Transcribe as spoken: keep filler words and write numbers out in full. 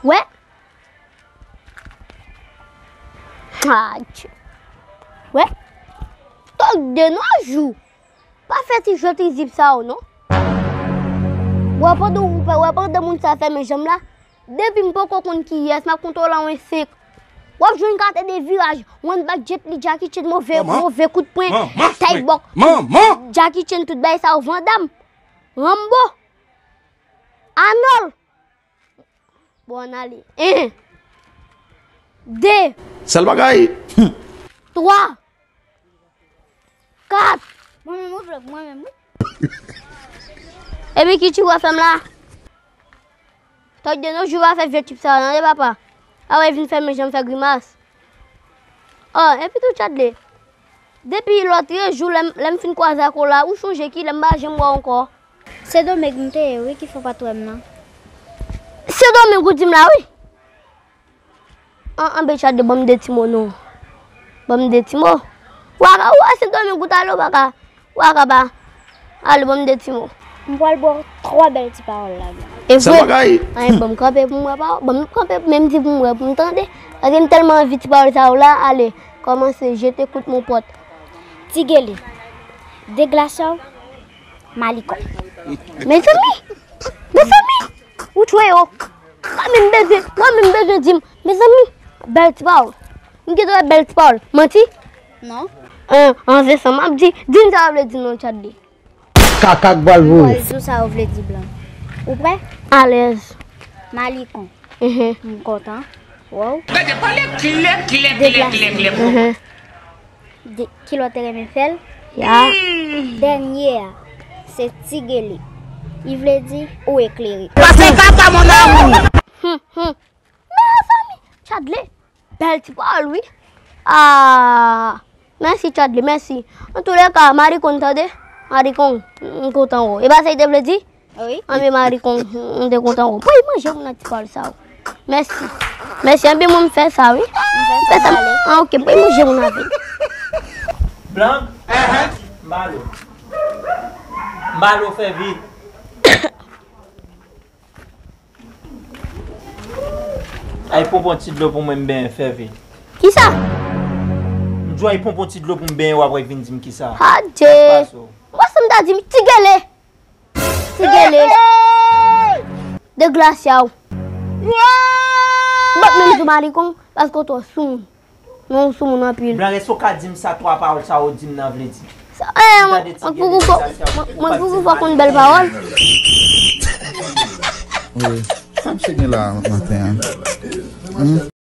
Wè. Adje. Wè. Tòk de nojou. Pa fè ti jwèt rizib sa yo non. Wè pandan ou wè pandan moun sa fèmen janm la, depi m poko konn kiyès, m ap konte w la yon senk. W ap jwenn kate de viraj, one back Jet Li, Jackie Chan, move, move kout pwen, tay bòk, Jackie Chan, tout bagay sa yo, Van Damme, Rambo, Arnold. Bon, ann ale. En. De. Sèl bagay. Twa. Kat. Mwen menm ou vle, mwen menm wi. Epi ki tip w ap fè m la? Tòk de nojou pa fè vye tip sa yo, tande papa. A wè vin fè men jan m fè grimas. Oh, epi tou Chadley. Depi lòt jou lè m, lè m fin kwaze ak ou la, ou chonje kilè m pa janm wè w ankò. Sendomeng m te ye wi ki fè w pa t wè m nan. Sendomeng ou di m la wi. An, anben Chadley, ban m de ti mo non. Ban m de ti mo. Ou pa ka, ou a Sendomeng ou t ale, ou pa ka, ou pa ka pa. Ale, ban m de ti mo. M pral ba w twa bèl ti pawòl la. E vre? Anyen, ban m kanpe pou m wè pawòl. Ban m kanpe menm ti pou m wè, pou m tande. Paske m tèlman anvi ti pawòl sa yo la. Ale, kòmanse, je t'écoute mon pote. Ti gele. Deglasyaw. Malikon. Mezanmi! Mezanmi! Ou tchwe yo! Mwen menm bezwen, mwen menm bezwen di m. Mezanmi! Bèl ti pawòl. M gen dwa bèl ti pawòl. Manti? Non. An, an se sa m ap di. Di m sa w vle di non, Chadley. Kaka k pral voye. Mwen di w sa w vle di blan. Ou prè? Alèz. Malikon. Mhm. M kontan. Wow. Gade, pale klè, klè, klè, klè, klè. Mhm. De, ki lè w te renmen fè l? Ya. Dènye a, se ti gele. Li vle di ou eklere. Pase kaka, mon amour. Hum, hum. Mezanmi, Chadley, bèl ti pawòl, wi. Ah, mèsi, Chadley, mèsi. Antoulèka, Marikon, tande? Marikon, m kontan, wo. E pa sa li te vle di? Wi. Anben Marikon, m te kontan, wo. Pou manje moun ak ti pawòl sa, wo. Mèsi. Mèsi, anben mwen m fè sa, wi. M fè sa, m fè sa, ale. Ah, ok, pou manje moun avè. Blan? Mbalo. Mbalo, fè vit. Ay, ponpon ti dlo pou mwen, m benyen, fè vit. Kisa? M di w, ay, ponpon ti dlo pou m benyen, w ap wè vin di m kisa. Adje. Mwen sa m ta di m, ti gele. Ti gele. Deglasyaw. M p ap menm di w Malikon, paske w twò soumoun. Non, ou soumoun anpil. Blan, èske w ka di m sa twa pawòl sa yo di m nan vle di? Sa, eh, mwen, mwen, fò konn bèl pawòl. Wi. Sa misye gen la maten an? Hmm?